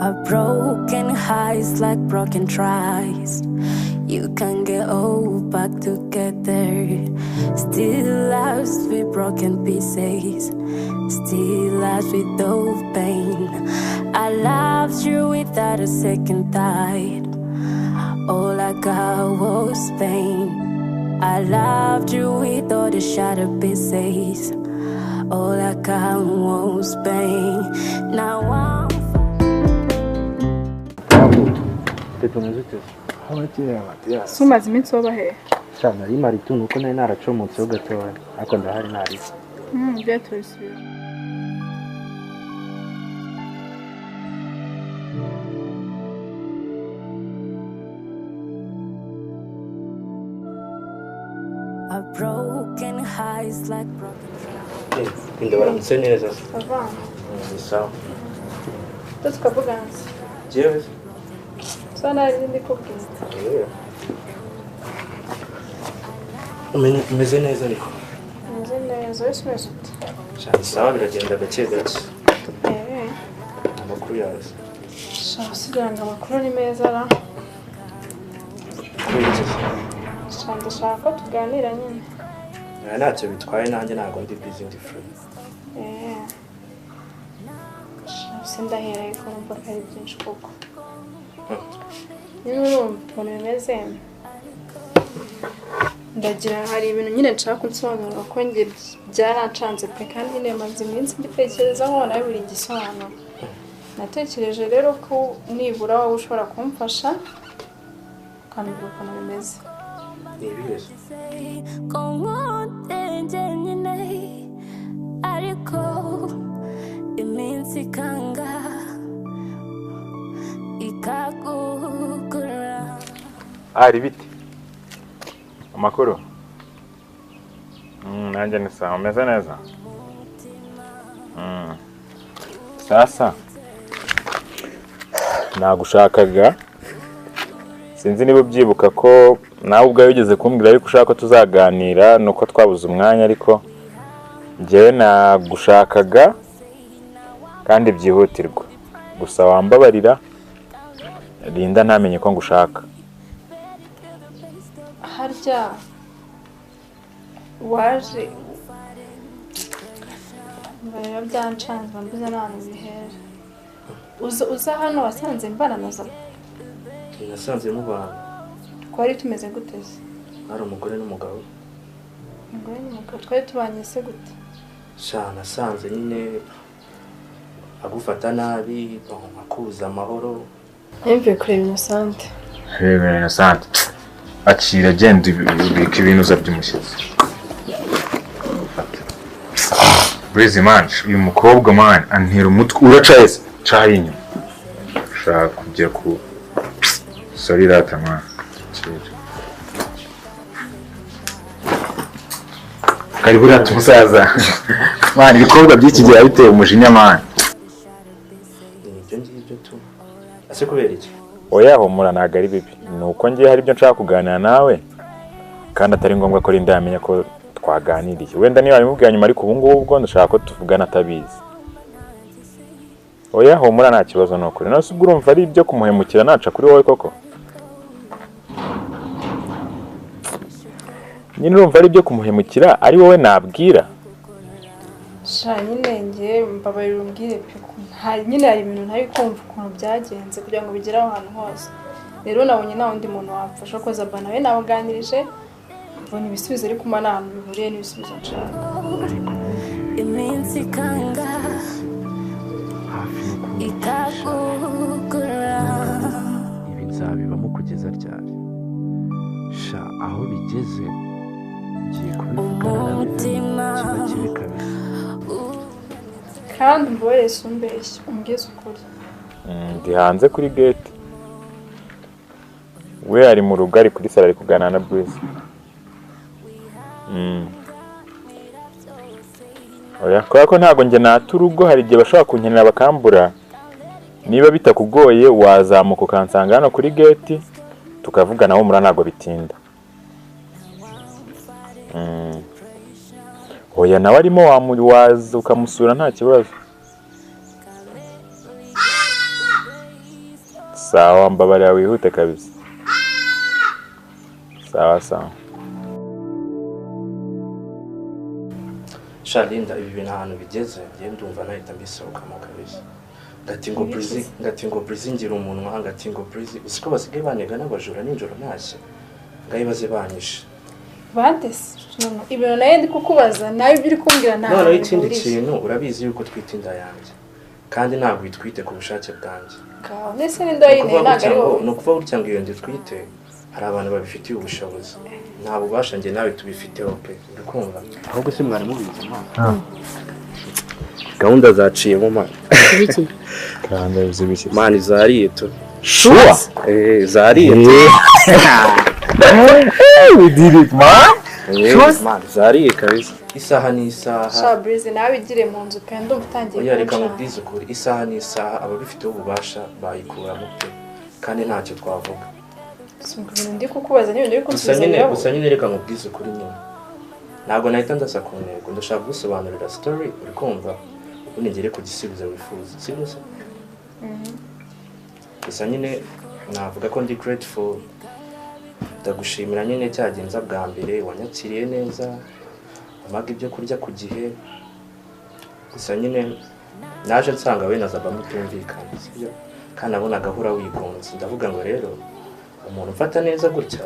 A broken heart is like broken trust. You can get all back together. Still lives with broken pieces. Still lives with no pain. I loved you without a second thought. All I got was pain. I loved you with all the shattered pieces. All I got was pain. Now I'm. Si umaze iminsi woba he? Sha nari mari tu nuko nari naracomotseho gatoya ariko ndahari nari. Byatubisubiye. A broken heart is like broken trust. Ndabaramutse neza. Ava. Ni sawa. Tukavugana. Jewe. So nari ndi kubwira. Umeze neza ariko. Umeze neza, wese umeze ute? Sha ni sawa biragenda gake gake. Amakuru yawe. Sha usigaranga amakuru ni meza ra. Sha ndashaka ko tuganira nyine. Ntacyo bitwaye nanjye ntabwo ndi busy ndi free. Sha sindahera ariko numva ko ari byinshi koko. Nyine urumva ukuntu bimeze. Ndagira hari ibintu nyine nshaka kunsobanurira ko njye byarancanze pe kandi nyine maze iminsi mbitekerezaho nawe buri gisobanuro. Natekereje rero ko nibura wowe ushobora kumfasha ukambwira ukuntu bimeze. Ni ibihe se? Ariko iminsi ikanga ikakugura. Ari bite? Amakuru? Nanjye ni sawa, umeze neza? Sasa nagushakaga, sinzi niba ubyibuka ko nawe ubwawe wigeze kumbwira ariko ushaka ko tuzaganira nuko twabuze umwanya, ariko njyewe nagushakaga kandi byihutirwa. Gusa wambabarira Linda ntamenye ko ngushaka. Harya waje biba byancanze mbuze n'ahantu bihera. Uza hano wasanze mbaranaza? Nasanze mubana. Twari tumeze gute se? Hari umugore n'umugabo. Umugore n'umugabo twari tubanye se gute? Sha nasanze nyine agufata nabi, akuza amahoro. Yemve kureba Innocent. Reba Innocent. Akira genda ubika ibintu uza by'umushyitsi. Breezy man, uyu mukobwa man antera umutwe uraca ese cayi inyuma. Ushaka kujya ku sorry rata man. Karibu rata umusaza. Man, ibikorwa by'iki gihe biteye umujinya man. Ibyo ngibyo tu. Ase kubera iki? Oya humura ntago ari bibi. Nuko ngiye hari ibyo nshaka kuganira nawe kandi atari ngombwa ko Linda yamenya ko twaganiriye. Wenda niba abimubwira nyuma ariko ubu ngubu ubwo ndashaka ko tuvugana atabizi. Oya humura nta kibazo nukuri. None se ubwo urumva ari ibyo kumuhemukira naca kuri wowe koko? Nyine urumva ari ibyo kumuhemukira ari wowe nabwira? Sha nyine ngiye mbabarira umbwire pe nyine hari ibintu ntari kumva ukuntu byagenze kugira ngo bigere aho hantu hose. Rero nabonye nta wundi muntu wamfasha ko Zaba nawe nabaganirije mbona ibisubizo ariko kumana ahantu bihuriye n'ibisubizo nshaka. Iminsi ikanga ikakugura. Ibi nzabibamo kugeza ryari? Sha aho bigeze ngiye kubivugana na kiba kabisa. Kandi mbabarire umbeshye umbwize ukuri. Ndi hanze kuri gate. We ari mu rugo ari kuri sala ari kuganira na Breezy. Oya kubera ko ntago njye nata urugo hari igihe bashobora kunkenera bakambura. Niba bitakugoye wazamuka ukansanga hano kuri gate tukavugana humura ntago bitinda. Oya nawe arimo waza ukamusura nta kibazo. Sawa, mbabarira wihute kabisa. Sawa sawa. Sha Linda, ibi bintu ahantu bigeze njye ndumva nahita mbisohokamo kabisa. Ngati ngo Breezy, ngati ngo Breezy ngira umunwa, ngati ngo Breezy, uziko basigaye banega n'abajura nijoro ntashye, ngayibaze banyishe. Bande se? Nono ibintu nawe ndi kukubaza nawe ibyo uri kumbwira nta Noneho hantu ikindi bihuriye. kintu, urabizi yuko twita inda yanjye kandi ntabwo uyitwite ku bushake bwanjye. Ngaho, ndetse n'inda Ni yinteye ukuvuga ntabwo gutya ari ngo wowe. ni ukuvuga gutya ngo iyo nda utwite hari abantu babifitiye ubushobozi, nta bubasha njye nawe tubifiteho pe, uri kumva? Ahubwo se mwari mubizi mwana, gahunda zaciyemo mwana. Ibiki? Kandi zibiki? Mani zariye tu. Sure. Eh, zariye tu. Hey, we did it, man. Eh, mani zariye kabisa, isaha n'isaha. Sha Breezy, nawe igire mu nzu pe, ndumva utangiye Oya, reka kuncanga. nkubwize ukuri, isaha n'isaha ababifiteho ububasha bayikuramo pe, kandi ntacyo twavuga. Si ubwo ibintu ndi kukubaza n'ibintu uri Gusa kunsubiza nyine birahura. Gusa nyine reka nkubwize ukuri nyine, ntabwo nahita ndasa ku ntego, ndashaka kugusobanurira story, uri kumva, ubundi ngere ku gisubizo wifuza, sibyo se? Gusa nyine navuga ko ndi grateful, ndagushimira nyine cyagenza bwa mbere wanyakiriye neza, wampaga ibyo kurya ku gihe. Gusa nyine naje nsanga we na Zaba mutumvikana, sibyo? Kandi nabonaga ahora wigunze, ndavuga ngo rero umuntu umfata neza gutya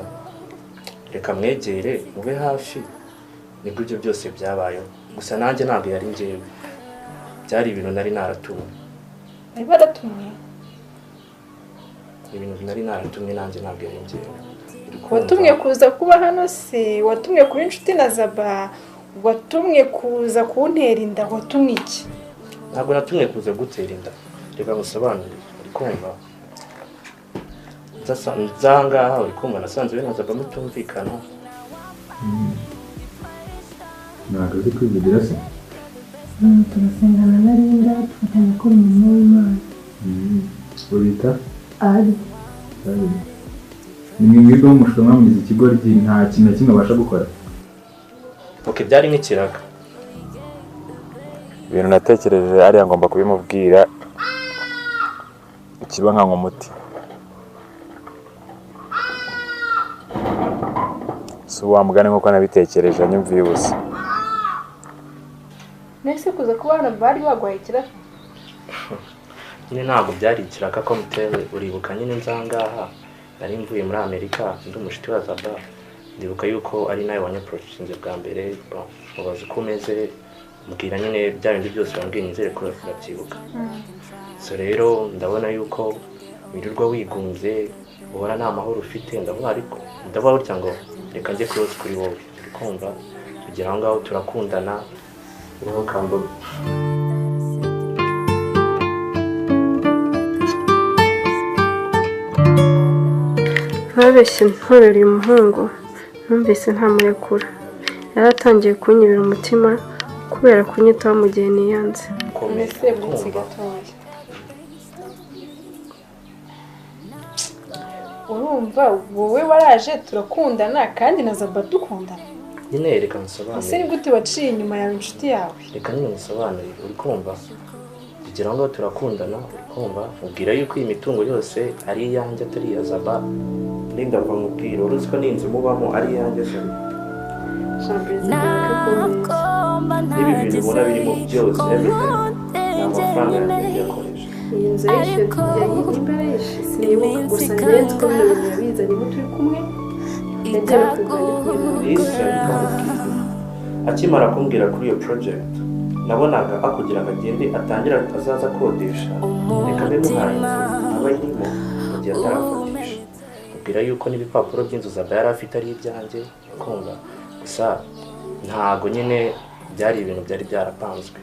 reka mwegere mube hafi. Nibwo ibyo byose byabayeho. Gusa nanjye ntabwo yari njyewe, byari ibintu nari naratumwe. Bari baratumwe? Ibintu nari naratumwe nanjye, ntabwo yari njyewe. Uri kumva? Watumwe kuza kuba hano se? Watumwe kuba inshuti na Zaba? Watumwe kuza kuntera inda? Watumwe iki? Ntabwo natumwe kuza gutera inda, reka ngusobanurire, uri kumva? Nza ahangaha, uri kumva, nasanze we na Zaba mutumvikana. Ntabwo azi kwivugira se? Turasengana na Linda, dufatanya gukora umurimo w'Imana. Ubita? Ari. Ni mwe mwiga w'umushumba mwize ikigoryi, nta kintu na kimwe abasha gukora. Ok, byari nk'ikiraka. Ibintu natekereje ariya ngomba kubimubwira, ikiba nkanywa umuti. Si wa mugani nk'uko nabitekereje, anyumviye ubusa. Nese kuza kuba hano bari baguhaye ikiraka? Nyine ntabwo byari ikiraka ko mutewe, uribuka nyine nza ahangaha nari mvuye muri Amerika, ndi umushuti wa Zaba. Ndibuka yuko ari nawe wanyapproachinze bwa mbere. Bon, mubaza uko umeze, mbwira nyine bya bindi byose wambwiye, nizere ko urabyibuka. So rero ndabona yuko wirirwa wigunze, uhora nta mahoro ufite, ndavuga ariko ndavuga gutya ngo reka njye close kuri wowe, uri kumva? Tugera aho ngaho turakundana, wowe ukamba Babeshye ntorera uyu muhungu, numvise ntamurekura. Yari atangiye kunyibira umutima kubera kunyitaho mu gihe niyanze. Komera. Ese buretse kumva gatoya, urumva wowe waraje turakundana kandi na Zaba dukundana. Nyine reka Ese ni nsobanurire. gute waciye inyuma yawe inshuti yawe? Reka nyine nsobanurire, uri kumva? Tugera aho ngaho turakundana, uri kumva, mubwira yuko iyi mitungo yose ari iyanjye atari iya Zaba. Linda, mva mubwira, wari uzi ko n'inzu mubamo ari iyanjye se? Jean Perezida kumbeshya. N'ibi bintu ubona birimo byose, everything, ni amafaranga yanjye yakoresha. Iyi nzu yayishyuye, nimba yarayishyuye sinibuka, gusa njyewe nzi ko bino bintu yabizanye ubu turi kumwe, yagiye no kubivana kuri Listen, reka nkubwire. Akimara kumbwira kuri iyo project, nabonaga akugira ngo agende atangire azaza akodesha, reka mbe muhaye inzu aba ayirimo mu gihe atarafatisha. Mubwira yuko n'ibipapuro by'inzu Zaba yari afite ari ibyanjye, kumva? Gusa ntago nyine byari ibintu byari byarapanzwe,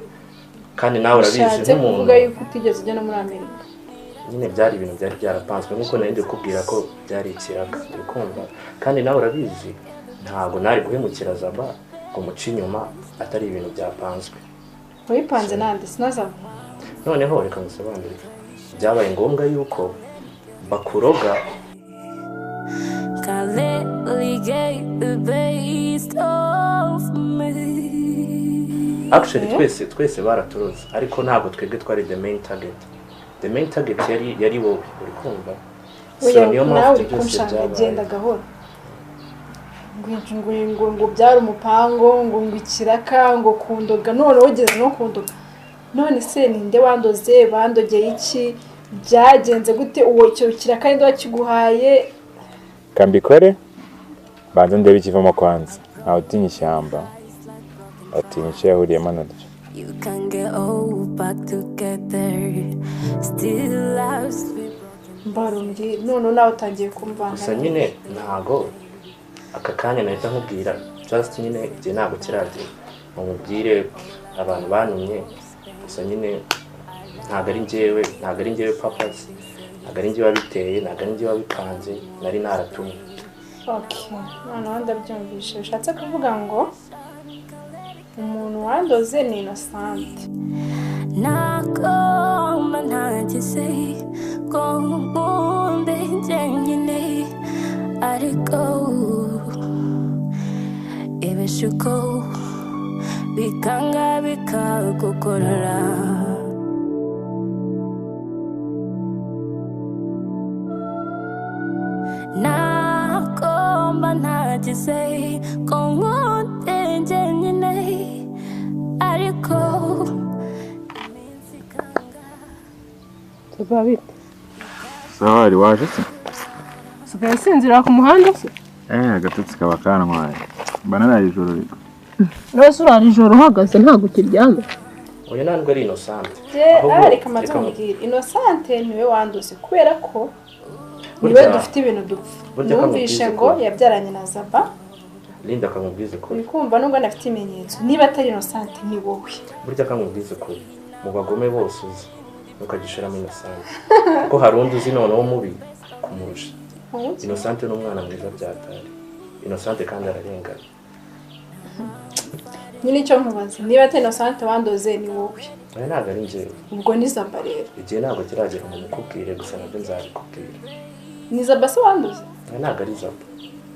kandi nawe urabizi Ushatse nk'umuntu kuvuga yuko utigeze ujya no muri Amerika? Nyine byari ibintu byari byarapanzwe nk'uko nari ndi kukubwira ko byari ikiraka, uri kumva? Kandi nawe urabizi, ntabwo nari guhemukira Zaba ngo muce inyuma atari ibintu byapanzwe. Wabipanze nande? Sinazaba? Noneho reka ngusobanurire, byabaye ngombwa yuko bakuroga. Can't get the best of me. Actually twese twese baraturoze, ariko ntabwo twebwe twari the main target. The main target yari wowe, uri kumva? So niyo nawe mpamvu uri ibyo byose kunshanga byabaye. Genda gahoro. Ngo ngo ngo byari umupango, ngo ikiraka, ngo kundoga, none ugeze no kundoga. None se ninde wandoze, bandogeye iki, byagenze gute, uwo icyo kiraka ninde wakiguhaye? Kambikore banze ndebe ikivamo kwanza. Ntawe utinya ishyamba atinya icyo yahuriyemo naryo. You can get all back together. Still lives we broken. Mbarumbwire none nawe utangiye kumvanga. Gusa nyine ntago aka kanya nahita nkubwira, just nyine igihe ntabwo kiragera ngo nkubwire abantu bantumye. Gusa nyine ntabwo ari njyewe, ntabwo ari njyewe papasi, ntabwo ari njyewe wabiteye, ntabwo ari njyewe wabipanze, nari naratumwe. Okay, noneho ndabyumvishe. Bishatse kuvuga ngo umuntu wandoze ni Innocent. Nakoma ntagize ko nkunde njyenyine, ariko ibishuko bikanga bikagukorora. Nakoma ntagize ko nkunde njyenyine, ariko iminsi ikanga. Tuba bite? Sawari waje se? Usigaye usinzira ku muhanda se? Agatotsi kaba kantwaye. Mba naraye ijoro rero. Rwose urara ijoro uhagaze ntabwo ukiryama. Oya ntabwo ari Innocent. Je, reka maze nkubwire, Innocent niwe wandoze kubera ko niwe dufite ibintu dupfa. Burya Numvishe akamubwiza ngo ukuri. yabyaranye na Zaba. Linda akamubwiza ukuri. Uri kumva nubwo anafite ibimenyetso, niba atari Innocent ni wowe. Burya akamubwiza ukuri. Mu bagome bose uzi ntukagishiramo Innocent, kuko hari undi uzi noneho mubi kumurusha. Innocent ni umwana mwiza byatari. Innocent kandi ararengana. Nyine icyo nkubaza, niba atari Innocent wandoze ni wowe. Oya ntabwo ari njyewe. Ubwo ni Zaba rero. Igihe ntabwo kiragera ngo mukubwire, gusa nabyo nzabikubwira. Ni Zaba se wandoze? Oya ntabwo ari Zaba,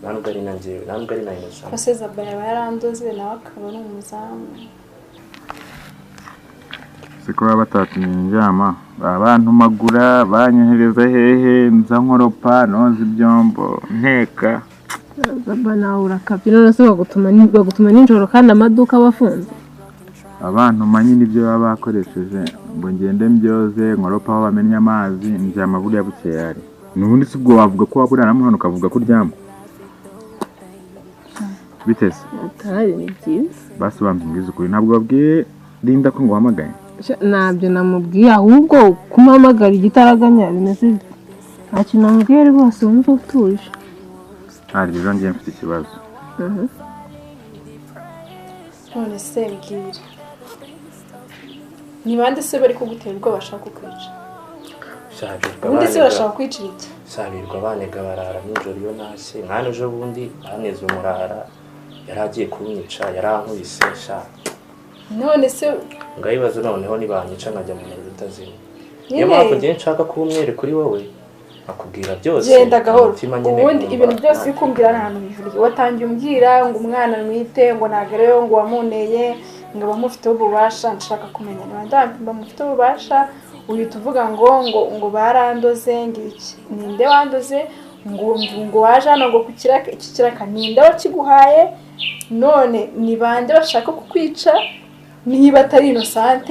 nta nubwo ari na njyewe, nta nubwo ari na Innocent. Ko se Zaba yaba yarandoze nawe akaba ari umuzamu. Siko baba batatumye ndyama, baba bantumagura, banyohereza hehe, nza nkoropa, noza ibyombo, nteka. Zaba nawe urakabye, none se bagutuma nijoro kandi amaduka aba afunze. Abantuma nyine ibyo baba bakoresheje ngo ngende mbyoze, nkoropa aho bamennye amazi, ndyama buriya bukeye ari. Nubundi si ubwo wavuga ko waba uraramo hano ukavuga ko uryama. Biteze. Atari ni byiza. Basi bambwiza ukuri, ntabwo babwiye Linda ko nguhamagaye. Ntabyo namubwiye, ahubwo kumuhamagara igitaraganya bimeze bite? Nta kintu namubwiye rwose, wumva utuje. Ntabwo ejo ngiye mfite ikibazo. None se mbwira, ni bande se bari kugutera ubwoba bashaka kukwica? Ubundi se barashaka kwicira iki? Sabirwa banega barara nijoro iyo ntashye. Mwana ejo bundi baneze umurara, yari agiye kunyica, yarankubise sha. None se ngayibaza noneho nibanyica nkajya mu muriro utazima. Niyo mpamvu ngiye nshaka kuba umwere kuri wowe, akubwira byose. Genda gahoro. Ubundi ibintu byose uri kumbwira nta hantu bihuriye. Watangiye umbwira ngo umwana nwite, ngo nagareyo, ngo wamuneye, ngo bamufiteho ububasha. Nshaka kumenya niba bamufiteho ububasha. Uhita uvuga ngo ngo ngo barandoze, ngo iki, ninde wandoze, ngo ngo waje hano ngo ku kiraka, iki kiraka ninde wakiguhaye? None ni bande bashaka kukwica? Niba atari Innocent,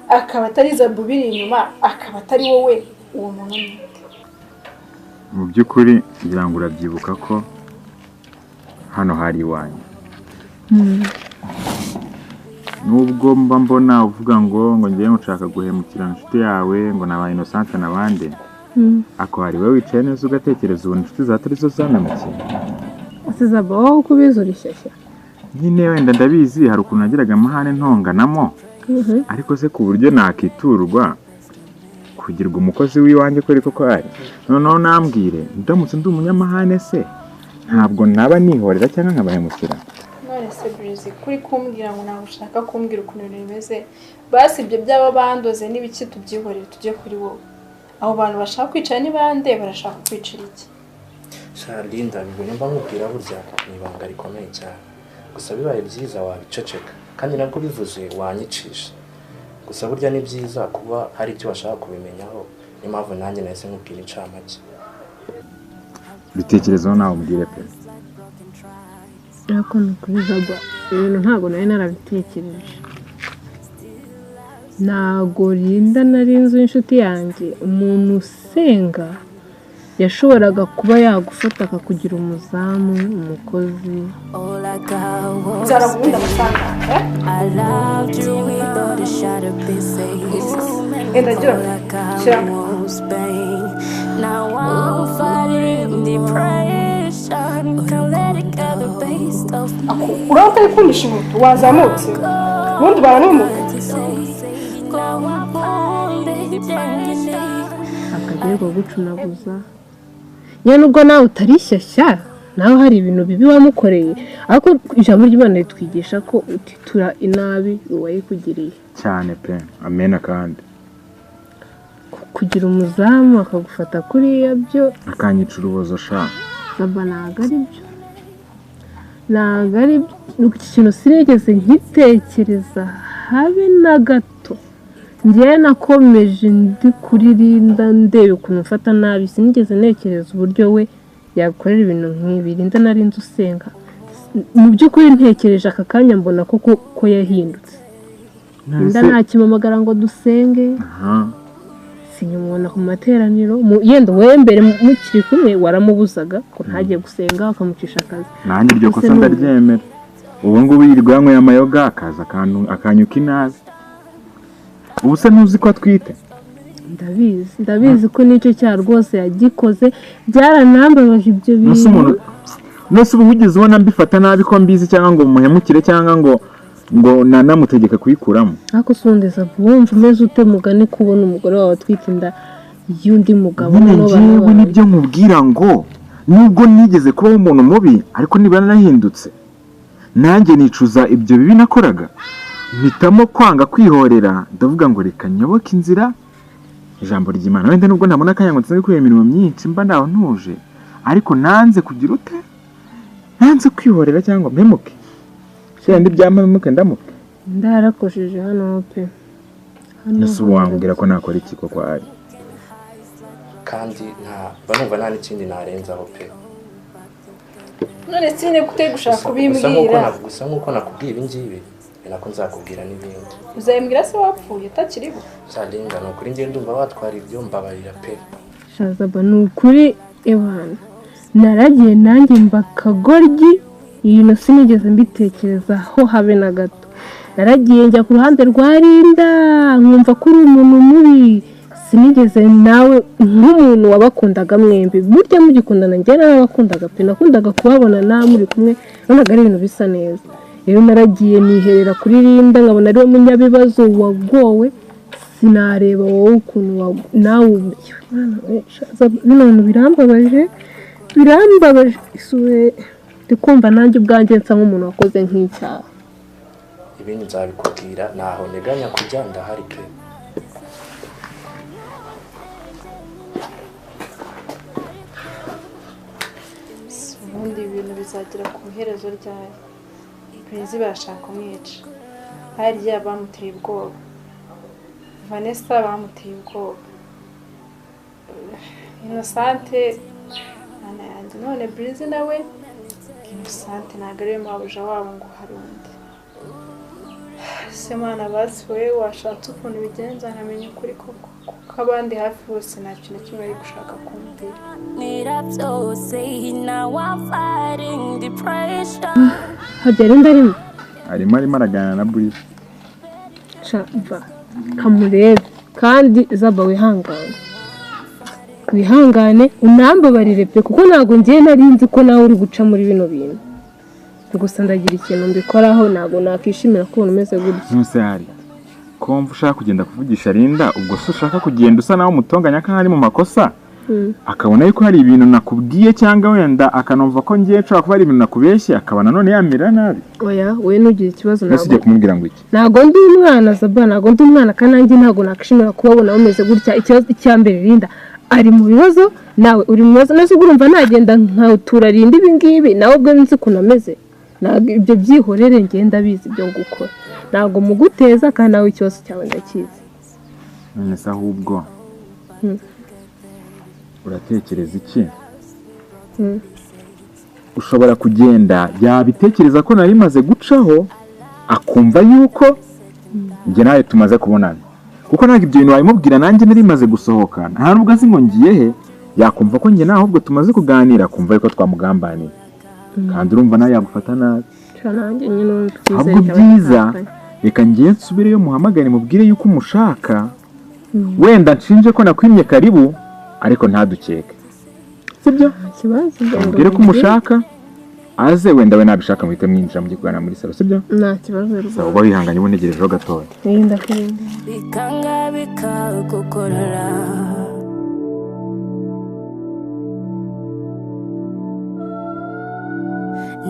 akaba atari Zabu biri inyuma, akaba atari wowe, uwo muntu ni nde? Mu by'ukuri ngira ngo urabyibuka ko hano hari iwanyu. Nubwo mba mbona uvuga ngo ngo ngiye nshaka guhemukira inshuti yawe, ngo nabaye Innocent nabande, ako hari wowe wicaye neza ugatekereza ubona inshuti za atari zo zanamukiye. Ese Zaba wowe uko ubizi uri shyashya? Nyine wenda ndabizi, hari ukuntu nagiraga amahane ntonganamo, ariko se ku buryo nakiturwa kugirwa umukozi w'iwanjye ko ariko ko ari. Noneho nambwire, ndamutse ndi umunyamahane se ntabwo naba nihorera cyangwa nkabahemukira? None se Breezy, kuri kumbwira ngo ntabwo ushaka kumbwira ukuntu ibintu bimeze, basi ibyo byaba bandoze n'ibiki tubyihorere tujye kuri wowe. Abo bantu bashaka kwicara ni bande? Barashaka kwicira iki? Sha Linda, bibonye mba nkubwira burya ni ibanga rikomeye cyane. Gusa bibaye byiza wabiceceka, kandi nabwo bivuze wanyicisha. Gusa burya ni byiza kuba hari icyo bashaka kubimenyaho, niyo mpamvu nanjye nahise nkubwira incamake. Bitekerezeho nawe umbwire pe. Ariko ni ukuri Zaba, ibintu ntabwo nari narabitekereje. Ntabwo Linda nari inzu y'inshuti yanjye, umuntu usenga yashoboraga kuba yagufata akakugira umuzamu, umukozi. All I got was Nzara ubundi amafaranga, eh? I loved you with all the shattered pieces. Enda gira All I got shyira. was pain. Now I'm fighting depression. Can't let it get the best of me. Uraba utari kundisha inkweto, wazamutse ubundi ubana n'ubumuga. Now I'm fighting depression. Akagerwa gucunaguza nyine, nubwo nawe utari shyashya, nawe hari ibintu bibi wamukoreye, ariko ijambo ry'Imana ritwigisha ko utitura inabi uwayikugiriye. Cyane pe, amena kandi. Kugira umuzamu akagufata kuriya byo akanyica urubozo sha. Zaba, ntabwo ari byo, ntabwo ari byo. Iki kintu sinigeze nkitekereza habe na gato. Njyewe nakomeje ndi kuri Linda, ndeba ukuntu mfata nabi, sinigeze ntekereza uburyo we yakorera ibintu nk'ibi. Linda nari nzi usenga. Mu by'ukuri ntekereje aka kanya, mbona koko ko yahindutse. Linda ntakimpamagara ngo dusenge, Aha. sinyamubona ku materaniro. Yenda wowe mbere mukiri kumwe waramubuzaga ngo ntajye gusenga, ukamucisha akazi. Nanjye iryo Ese kosa ndaryemera. Ubu ngubu yirirwa yanyweye amayoga, akaza akanyuka inabi. Ubu se ntuzi ko atwite? Ndabizi, ndabizi ko nicyo cyaha rwose yagikoze, byaranambabaje ibyo Nose bintu. umuntu nose ubu wigeze ubona mbifata nabi ko mbizi, cyangwa ngo muhemukire, cyangwa ngo nanamutegeka kuyikuramo? Ariko sundeza, wumva umeze ute mugani kubona umugore wawe atwite inda y'undi mugabo, Nyine noneho njyewe barabaye? Nibyo nkubwira ngo nubwo nigeze kubaho umuntu mubi, ariko nibura narahindutse, nanjye nicuza ibyo bibi nakoraga, mpitamo kwanga kwihorera, ndavuga ngo reka nyoboke inzira ijambo ry'Imana. Wenda nubwo ntabona akanya ngo nsange kubera imirimo myinshi mba ndaho ntuje, ariko nanze kugira ute, nanze kwihorera cyangwa mpemuke. Shyira ndi byampa ndamuke. Ndarakosheje hano pe, hano. Ese ubu wambwira ko nakora iki koko ari? Kandi nta mba numva nta n'ikindi narenzaho pe. None si nyine kutari gushaka Gusa nk'uko kubimbwira? Gusa nk'uko nakubwiye ibi ngibi, ni nako nzakubwira n'ibindi. Uzabimbwira se wapfuye utakiriho? Salinga, ni ukuri njye ndumva watwara ibyo, mbabarira pe. Shazaba, ni ukuri ebana, naragiye nanjye mba akagoryi. Ibintu sinigeze mbitekerezaho habe na gato. Naragiye njya ku ruhande rwa Linda, nkumva ko uri umuntu mubi. Sinigeze nawe nk'umuntu wabakundaga mwembi, burya mugikundana njye narabakundaga pe, nakundaga kubabona nawe muri kumwe, nabonaga ari ibintu bisa neza. Rero naragiye niherera kuri Linda, nkabona ariwe munyabibazo wagowe, sinareba wowe ukuntu nawe Mwana we, bino bintu birambabaje, birambabaje. Isure ndi kumva nanjye ubwanjye nsa nk'umuntu wakoze nk'icyaha. Ibindi nzabikubwira, ntaho nteganya kujya, ndahari pe. Ubundi ibintu bizagera ku iherezo ryayo? Perezida barashaka kumwica harya, bamuteye ubwoba. Vanessa bamuteye ubwoba, Innocente, mwana yanjye, none Burizi nawe. Innocente ntabwo ariwe mabuja wabo, ngo hari undi se? Mwana, basi wowe washatse ukuntu ubigenza nkamenya ukuri koko, kuko abandi hafi bose nta kintu na kimwe bari gushaka kumbwira. Nira byose, now I'm fighting depression. Hajya Linda arimo? Arimo araganira na Burizi. Va kamurebe. Kandi Zaba, wihangane, wihangane, unambabarire pe, kuko ntabwo ngiye nari nzi ko nawe uri guca muri bino bintu. Gusa ndagira ikintu mbikoraho, ntabwo nakishimira kubona umeze gutya. Ntuse hari ko wumva ushaka kugenda kuvugisha Linda, ubwo se ushaka kugenda usa naho umutonganya ko ari mu makosa, akabona yuko hari ibintu nakubwiye, cyangwa wenda akanumva ko ngiye nshobora kuba hari ibintu nakubeshye, akaba nanone yamera nabi? Oya, we ntugire ikibazo. Mbese ugiye Ntabwo kumubwira ngo iki? Ntabwo ndi umwana Zaba, ntabwo ndi umwana, kandi nanjye ntabwo nakwishimira kubabona bameze gutya. Ikibazo icya mbere, Linda ari mu bibazo, nawe uri mu bibazo. Nese ubwo urumva nagenda nkatura Linda ibi ngibi, nawe ubwo nzi ukuntu ameze? Ntabwo ibyo, byihorere, ngenda bizi ibyo gukora, ntabwo muguteza, kandi nawe ikibazo cyawe ndakizi. None se ahubwo uratekereza iki? Ushobora kugenda yabitekereza ko nari maze gucaho, akumva yuko njye nawe tumaze kubonana, kuko ntabwo ibyo bintu wabimubwira nanjye nari maze gusohoka, nta nubwo azi ngo ngiye he. Yakumva ko njye nawe ahubwo tumaze kuganira, akumva yuko twamugambaniye, kandi urumva nawe yagufata nabi. Sha, nanjye nyine urumva icyizere Ahubwo cyaba byiza, gitakaye. reka ngiye nsubireyo muhamagare, mubwire yuko umushaka, wenda nshinje ko nakwimye karibu, ariko ntadukeke, sibyo? Nta kibazo, genda. Mubwire ko Umubwire. umushaka, aze, wenda we nabishaka muhite mwinjira mujye kuganira muri salo, sibyo? Nta kibazo rwose. Sawa, uba wihanganye, uba untegerejeho gatoya. Wirinda kwirinda. Bikanga bikagukorora.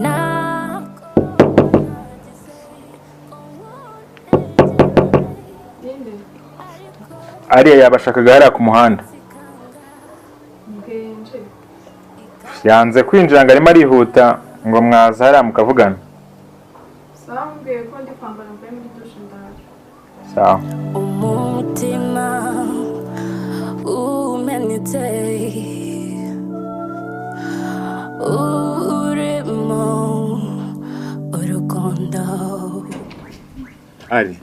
Ntabwo Ariya yabashakaga hariya ku muhanda. Mbwinje. Yanze kwinjira ngo arimo arihuta, ngo mwaza hariya mukavugana. Sawa, mbwiye ko ndi kwambara mvuye muri dushe, ndaje. Sawa. Umutima umenetse urimo urukundo. Ari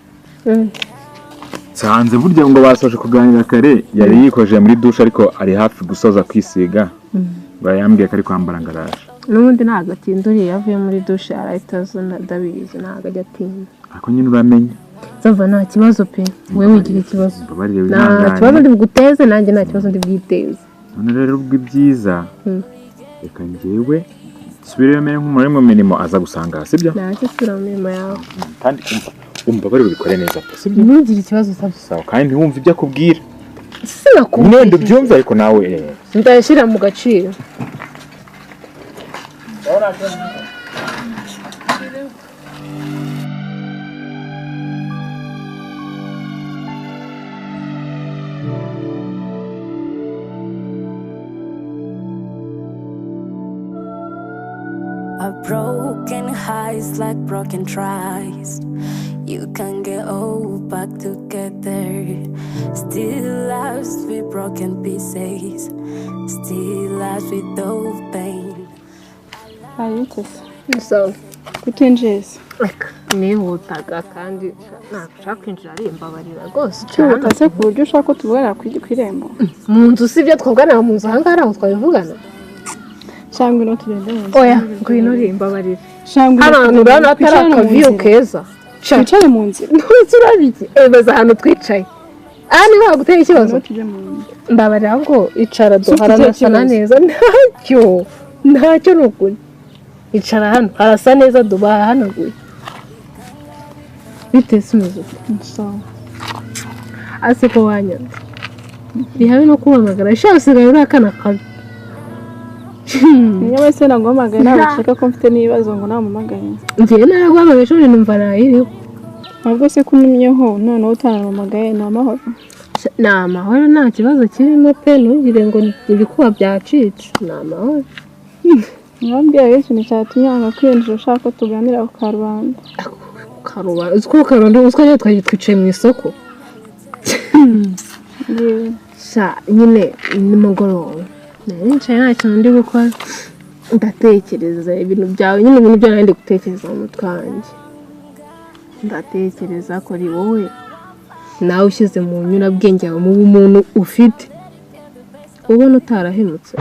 nsanze burya ngo basoje kuganira kare, yari yikoje muri dushe, ariko ari hafi gusoza kwisiga, yambwiye ko ari kwambara ngo araje. N'ubundi ntabwo atinda, uriya avuye muri dushe arahita aza, ndabizi ntabwo ajya atinda. Ariko nyine uramenye. Sava, nta kibazo pe, wowe wigira ikibazo. Mbabarire. Nta kibazo. Wihangane. Ndi buguteze, nanjye nta kibazo ndi bwiteze. None rero ubwo ibyiza, reka njyewe nsubireyo mere nk'umuntu uri mu mirimo, aza gusanga, sibyo? Ntacyo, sura mu mirimo yawe. Kandi umva, umbabarire, ubikore neza pe, sibyo? Ntugire ikibazo, Sava. Sawa, kandi ntiwumve ibyo akubwira. Sinakubwiye. Mwenda ubyumve, ariko nawe Ndayashyira mu gaciro. A broken heart is like broken trust. You can get all back together. Still lives with broken pieces. Still lives with those pain. Hari bitese? Sawa. Kutinjiza? Reka, nihutaga kandi ntabwo ushaka kwinjira, ari imbabarira rwose. Cyihuta se ku buryo ushaka ko tuvugana ku irembo? Mu nzu si ibyo twavugana mu nzu, ahangaha ntabwo twabivugana. Cyangwa ino tugende mu nzu. Oya, ngwino uri, imbabarira. Cyangwa Hano hantu urabona hatari Twicare mu akaviyo nzira. keza. Twicare mu nzira. Ntuzi urabiki emaze ahantu twicaye aha niba haguteye ikibazo. Ngwino tujye mu nzu. Mbabarira ngo icara do. Si ufite Haranasa ikibazo? neza, ntacyo, ntacyo, ni ukuri. Icara hano harasa neza do, bahanaguye. Bite se, umeze ute? Sawa. Ase ko wanyanze rihabe no kumpamagara sha, usigaye uri akana kabi. Niyo wese naguhamagaye, ntabwo ushaka ko mfite n'ibibazo ngo namuhamagaye. Njyewe naraguhamagaye ejo bundi, numva nayiriho. Ntabwo se kunumyeho noneho utanampamagaye ni amahoro? Ni amahoro, nta kibazo kirimo pe, ntugire ngo ibikuba byacitse, ni amahoro. Mwambwira rero ikintu cyatumye wanga kwinjira, ushaka ko tuganira ku karubanda. Karubanda, uzi ko karubanda, uzi ko rero twari twicaye mu isoko. Yewe. Sha nyine nimugoroba nari nicaye nta kintu ndi gukora, ndatekereza ibintu byawe nyine, ibintu byawe ndi gutekereza mu mutwe wanjye, ndatekereza ko ari wowe nawe ushyize mu nyurabwenge yawe, mu bumuntu ufite, ubona utarahemutse.